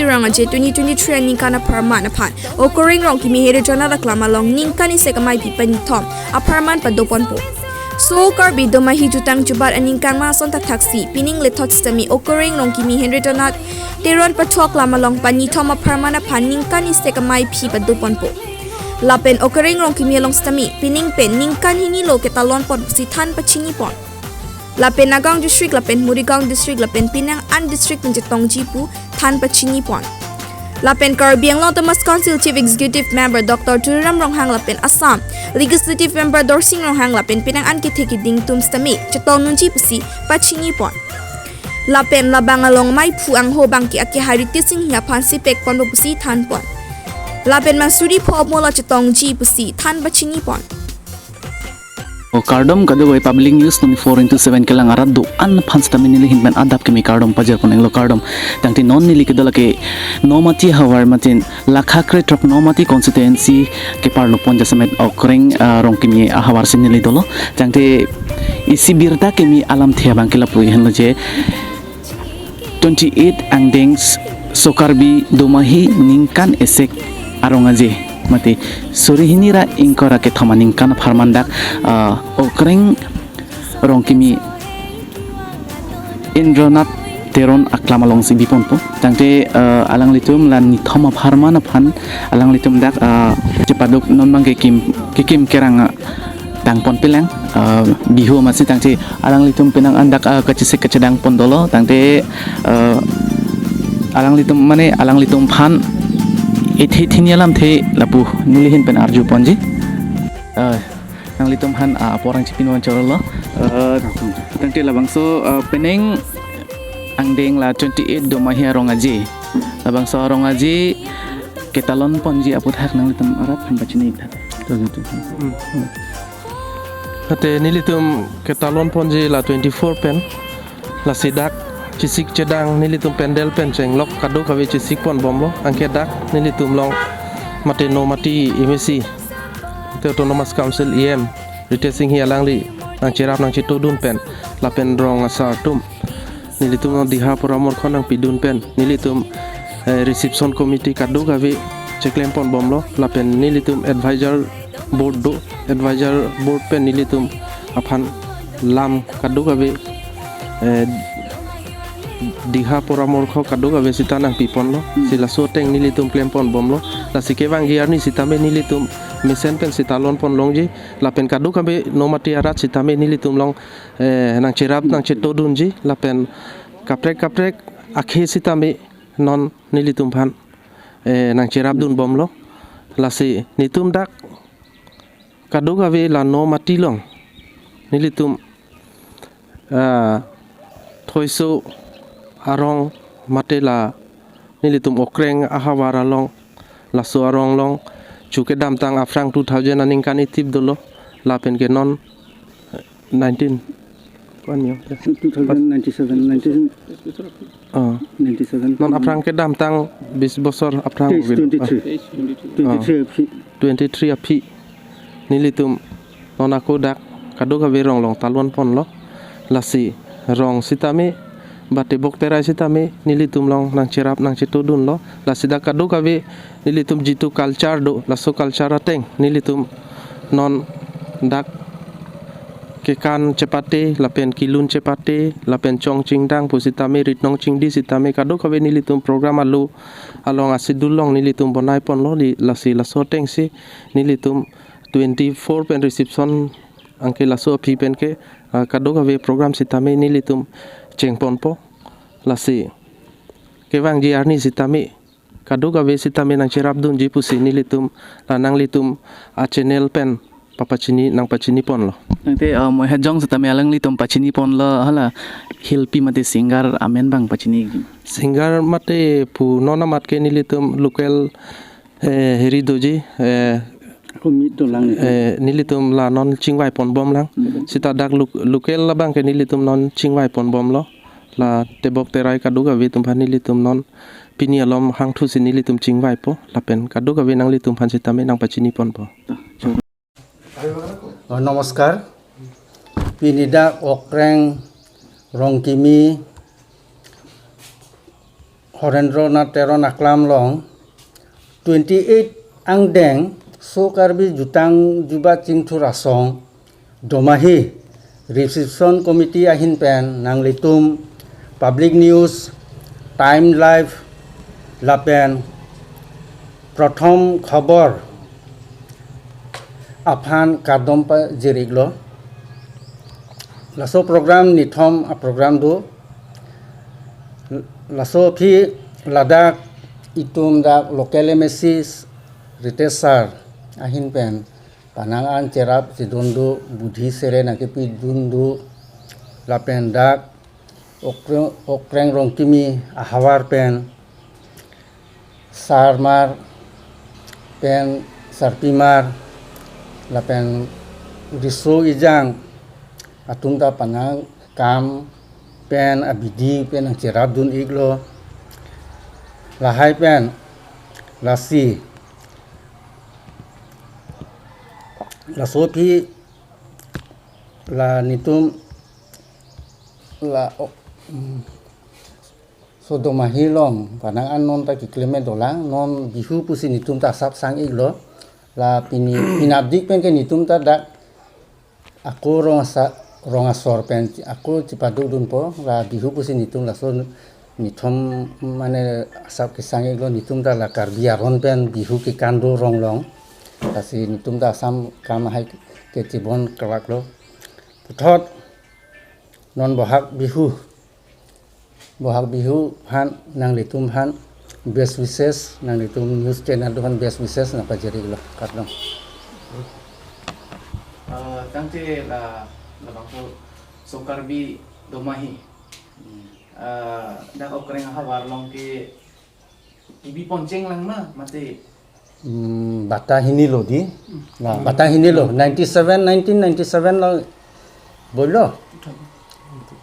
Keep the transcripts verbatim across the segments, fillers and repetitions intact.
Rong Aje twenty twenty-three aningkan apharman aphan Okareng Rongkimi Henry Tonat aklam along ningkan isi amei aphi pini thom apharman padoponpo. So Karbi Domahi Jutang Jubat aningkan ma ason thakthaksi pining lethot sitame Okareng Rongkimi Henry Tonat Teron pathok lam along pini thom apharman aphan ningkan isi amei aphi padoponpo. Lapen Okareng Rongkimi along sitame pining pen ningkan hini lo ketalonpon pusi than pachinipon. Lapen Nagaon District lapen Morigaon District lapen penang an district pen chetongji pu than pachinipon. Lapen Karbi Anglong Autonomous Council Chief Executive Member Doctor Tuliram Ronghang lapen Assam Legislative Member Dorsing Ronghang lapen penang an kethe keding atum sitame chetongdunji pusi pachinipon. Lapen labang along meiphu angho abangke akehai Ritesh Enghi aphan sipekponpo pusi thanpon. Lapen mansuri pho mo lo chetongji pusi than pachinipon. O kardom kadokave public news twenty-four into seven kelang arat do-an aphan sitame neli ahin pen adap kimi kardom pajirpon inglo kardom. Tangte non neli kedo lake Nomati havar matin Lakha Krethrok Nomati constituency keparlopon jasemet Okareng, ah, Rongkimi ahavar si neli dolo. Tangte isi birta kimi alamthe abangke lapu henlo je twenty-eight angdeng S-, So Karbi Domahi ningkan isi arong aje mate suri hini ra ingkoi ra kethom aningkan apharman dak, ah, Okareng Rongkimi Henry Tonat Teron aklam alongsi biponpo. Tangte, ah, alanglitum la nithom apharman aphan alanglitum dak, ah, chepaduk non abangke kim, kekim kerang, ah, tangpon pelang, ah, bihu masi tangte alanglitum penang an dak, ah, kachesik kachedangpon dolo tangte, ah, alanglitum mane alanglitum aphan ithi thini alamthe lapu neli ahin pen arjuponji. Ah, nanglitum aphan, ah, apor ang chipinvan chorolo. Ah, tangte labangso, ah, penang angdeng la twenty-eight Domahi arong aje. Labangso arong aje ketalonponji aputhak nanglitum arat aphan pachini thak. Hmm. Mate nelitum ketalonponji la twenty-four pen. Lasi dak chesik chedang nelitum pandal pen chenglok kadokave chesikponbomlo. Anke dak nelitum along mate Nomati M A C, te Autonomous Council E M Ritesh Enghi alangli nangcherap nangchetodun pen lapen rong asar atum nelitum along diha poramorkho nangpidun pen nelitum, eh, reception committee kadokave cheklemponbomlo lapen nelitum advisor board do, advisor board pen nelitum aphan lam kadokave, eh, diha poramorkho kadokave sita nangpiponlo. Hmm. Si laso ateng nelitum klemponbomlo. Lasi kevangji arni sitame nelitum mesen pen sita lonponlongji. Lapen kadokave Nomati arat sitame nelitum along, eh, nangcherap nangchetodunji. Lapen kaprek kaprek akhei sitame non nelitum aphan, eh, nangcherapdunbomlo. Lasi netum dak kadokave la Nomati along nelitum, ah, Thoiso arong mate la nelitum Okareng ahavar along laso arong along chu kedamtang aphrang two thousand aningkan itip dolo lapen ke non nineteen. Kuan yo. Two thousand ninety-seven, nineteen, ah, ninety-seven. Non aphrang kedamtang bis bosor aphrang. Teis, gitu. Twenty-three. Ah. Twenty-three aphi. Twenty-three aphi. Nelitum non ako dak kadokave rong along talonponlo. Lasi rong sitame, bate bok terai sitame, nelitum along nangcherap nangchetodunlo. Lasi dak kadokave nelitum jitu culture do, laso culture ateng nelitum non dak kekan chepate, lapen kelun chepate, lapen chong chingdang pusitame, ritnong chingdi sitame, kadokave nelitum program alo along asidul along nelitum bonaiponlo, li, lasi laso atengsi nelitum twenty-four pen reception anke laso aphi pen ke, ah, kadokave program sitame nelitum chengponpo. Lasi kevangji arni sitame kadokave sitame nangcherapdunji pusi nelitum la nanglitum achannel pen papachini nangpachiniponlo. Tangte, ah, Moihajong sitame alanglitum pachiniponlo hala hilpi mate singer amen abang pachini. Singer mate pu non amat ke nelitum local, eh, heri doji, eh, ako meet dolang ni. Eh, nelitum la non chingvaiponbomlang. Hmm. Sita dak lo-, local abangke nelitum non chingvaiponbomlo. La tebok terai kadokave atum aphan nelitum non pini alom hangthusi nelitum chingvaipo. Lapen kadokave nanglitum aphan sitame nangpachiniponpo. Oh, namaskar. Pini dak Okareng Rongkimi Horendra Nath Teron aklam along twenty-eight angdeng So Karbi Jutang Jubat Chingthur Asong Domahi Reception Committee ahin pen nanglitum Public News, Time Live lapen Prothom Khobor aphan kardom pajir-iklo. Laso program nithom aprogram do. Laso aphi ladak itum dak local M A C Ritesh sir ahin pen panang an cherap chedun do, budhi sere nangkepidun do, lapen dak Okreng, Okreng Rongkimi ahavar pen sarmar pen sarpimar lapen riso ejang atum ta panang kam pen abidi pen nangcherapdun-iklo. Lahai pen lasi laso aphi la nitum la o, mm, So Domahi along panang an non ta keklem dolang, non Bihu pusi nitum ta asap sang-iklo. La pini pinapdik pen ke nitum ta dak ako rong asa, rong asor pen ako chepadukdunpo, la Bihu pusi nitum laso nithom mane asap kesang-iklo, nitum ta la Karbi aron pen Bihu kekan do rong along. Lasi nitum ta asam kam ahai ke chebon kelak lo. Puthot non Bohag Bihu, Bohag Bihu aphan nanglitum aphan best wishes, nanglitum news channel do aphan best wishes nangpajir-iklo. Kardom. Eh, tangte la, labangso So Karbi Domahi. Eh, dak Okreng ahavar along ke kebi poncheng lang ma, mate? Hmm, bata hini lo di. Hmm. Na, bata hini lo. Ninety-seven, nineteen ninety-seven lo boilo.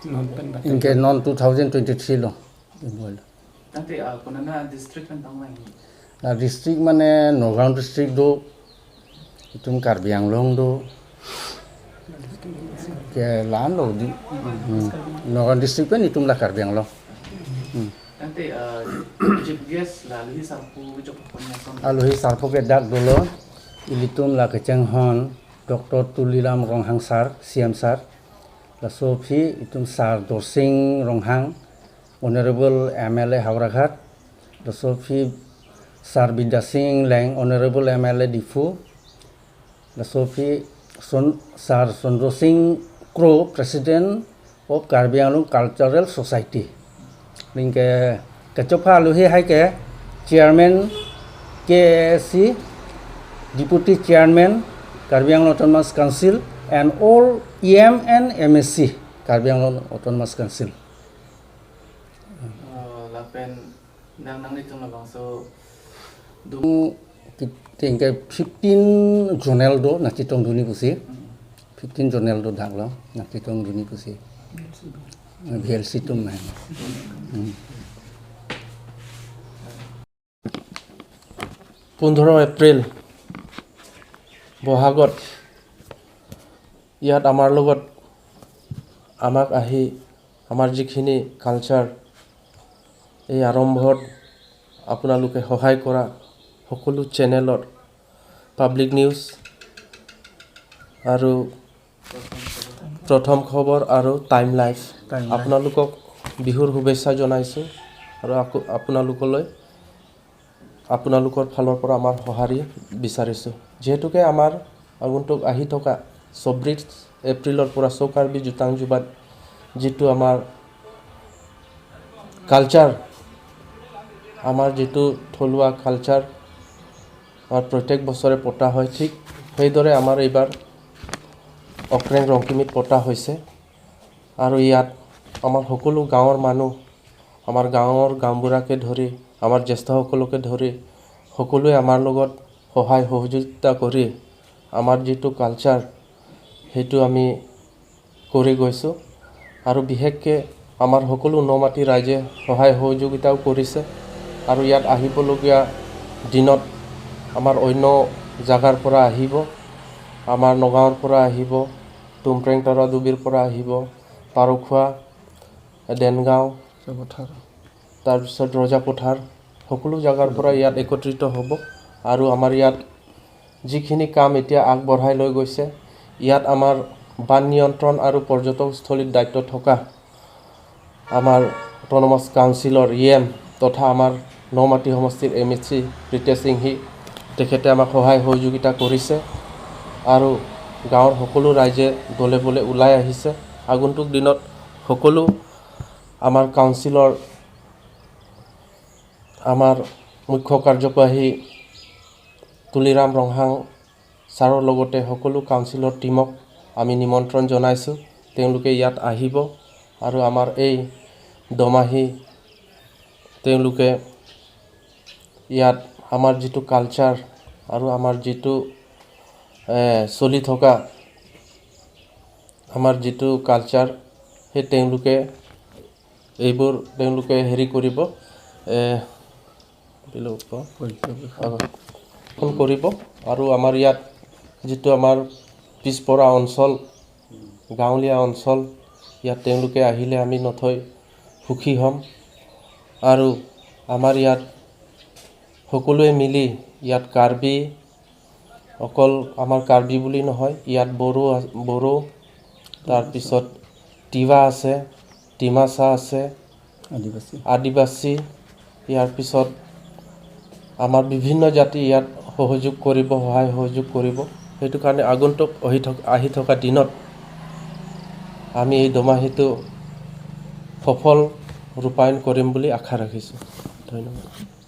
Non pen bata. Anke non two thousand twenty-three lo boilo. Tangte, ah, konat district pen tong lang? Na district mane Nagaon district do, itum Karbi Anglong do. Ke la-an lo di. Hmm. Nagaon district pen itum la Karbi Anglong. Hmm. Tangte, eh, chief guest la alohi sarpo kechokpon lason. Alohi sarpo ke dak dolo, ilitum la kechenghon Doctor Tuliram Ronghang sir, C M sir. Laso aphi itum Sir Dorsing Ronghang, Honorable M L A Howraghat. Laso aphi Sir Bidya Sing Engleng, Honorable M L A Diphu. Laso aphi Son-, Sir Sondro Sing Kro, President of Karbi Anglong Cultural Society. Anke kechopha alohi hai ke Chairman K A A C, Deputy Chairman Karbi Anglong Autonomous Council, and all E M and M A C Karbi Anglong Autonomous Council. Oh, lapen nang nanglitum labangso do. Tingke fifteen zonal do nangchetongdunji pusi. Hmm. Fifteen zonal do dak lo nangchetongdunji pusi. V L C atum main. Hmm. পোন্ধৰ এপ্ৰিল বহাগত ইয়াত আমাৰ লগত আমাক আহি আমাৰ যিখিনি কালচাৰ এই আৰম্ভত আপোনালোকে সহায় কৰা সকলো চেনেলত, পাব্লিক নিউজ আৰু প্ৰথম খবৰ আৰু টাইম লাইভ, টাইম লাইভ। আপোনালোকক বিহুৰ শুভেচ্ছা জনাইছোঁ আৰু আকৌ আপোনালোকলৈ আপোনালোকৰ ফালৰ পৰা আমাৰ সঁহাৰি বিচাৰিছোঁ। যিহেতুকে আমাৰ আগন্তুক আহি থকা চৌব্বিছ এপ্ৰিলৰ পৰা চৌ কাৰ্বি জোতাং জুবাত যিটো আমাৰ কালচাৰ, আমাৰ যিটো থলুৱা কালচাৰ আমাৰ প্ৰত্যেক বছৰে পতা হয়, ঠিক সেইদৰে আমাৰ এইবাৰ অক্ৰেং ৰংকিমিত পতা হৈছে। আৰু ইয়াত আমাৰ সকলো গাঁৱৰ মানুহ, আমাৰ গাঁৱৰ গাঁওবুঢ়াকে ধৰি, আমাৰ জ্যেষ্ঠসকলকে ধৰি সকলোৱে আমাৰ লগত সহায় সহযোগিতা কৰি আমাৰ যিটো কালচাৰ, সেইটো আমি কৰি গৈছোঁ। আৰু বিশেষকৈ আমাৰ সকলো নমাটি ৰাইজে সহায় সহযোগিতাও কৰিছে। আৰু ইয়াত আহিবলগীয়া দিনত আমাৰ অন্য জাগাৰ পৰা আহিব, আমাৰ নগাঁৱৰ পৰা আহিব, টুমট্ৰেং তৰাডুবিৰ পৰা আহিব, পাৰখোৱা, দেনগাঁও, জগতসাৰ। তাৰপিছত ৰজা পথাৰ, সকলো জাগাৰ পৰা ইয়াত একত্ৰিত হ'ব। আৰু আমাৰ ইয়াত যিখিনি কাম এতিয়া আগবঢ়াই লৈ গৈছে, ইয়াত আমাৰ বান নিয়ন্ত্ৰণ আৰু পৰ্যটকস্থলীত দায়িত্ব থকা আমাৰ অট'নমাছ কাউন্সিলৰ ই এম তথা আমাৰ নমাটি সমষ্টিৰ এম এ চি প্ৰীতেশ সিংহী, তেখেতে আমাক সহায় সহযোগিতা কৰিছে আৰু গাঁৱৰ সকলো ৰাইজে দলে বলে ওলাই আহিছে। আগন্তুক দিনত সকলো আমাৰ কাউন্সিলৰ, আমাৰ মুখ্য কাৰ্যবাহী তুলিৰাম ৰংহাং ছাৰৰ লগতে সকলো কাউন্সিলৰ টীমক আমি নিমন্ত্ৰণ জনাইছোঁ। তেওঁলোকে ইয়াত আহিব আৰু আমাৰ এই দমাহী তেওঁলোকে ইয়াত আমাৰ যিটো কালচাৰ আৰু আমাৰ যিটো, এ, চলি থকা আমাৰ যিটো কালচাৰ, সেই তেওঁলোকে এইবোৰ তেওঁলোকে হেৰি কৰিব, এ, বিলো-, পৰ্যবেক্ষণ। অ, পৰ্যবেক্ষণ কৰিব। আৰু আমাৰ ইয়াত যিটো আমাৰ পিছপৰা অঞ্চল, গাঁৱলীয়া অঞ্চল, ইয়াত তেওঁলোকে আহিলে আমি নথৈ সুখী হ'ম। আৰু আমাৰ ইয়াত সকলোৱে মিলি ইয়াত কাৰ্বি, অকল আমাৰ কাৰ্বি বুলি নহয়, ইয়াত বড়ো আ-, বড়ো, তাৰপিছত তিৱা আছে, ডিমাচা আছে, আদিবাসী। আদিবাসী, ইয়াৰ পিছত আমাৰ বিভিন্ন জাতি ইয়াত সহযোগ কৰিব, সহায় সহযোগ কৰিব। সেইটো কাৰণে আগন্তুক আহি থক-, আহি থকা দিনত আমি এই দমাহীটো সফল ৰূপায়ণ কৰিম বুলি আশা ৰাখিছোঁ। ধন্যবাদ।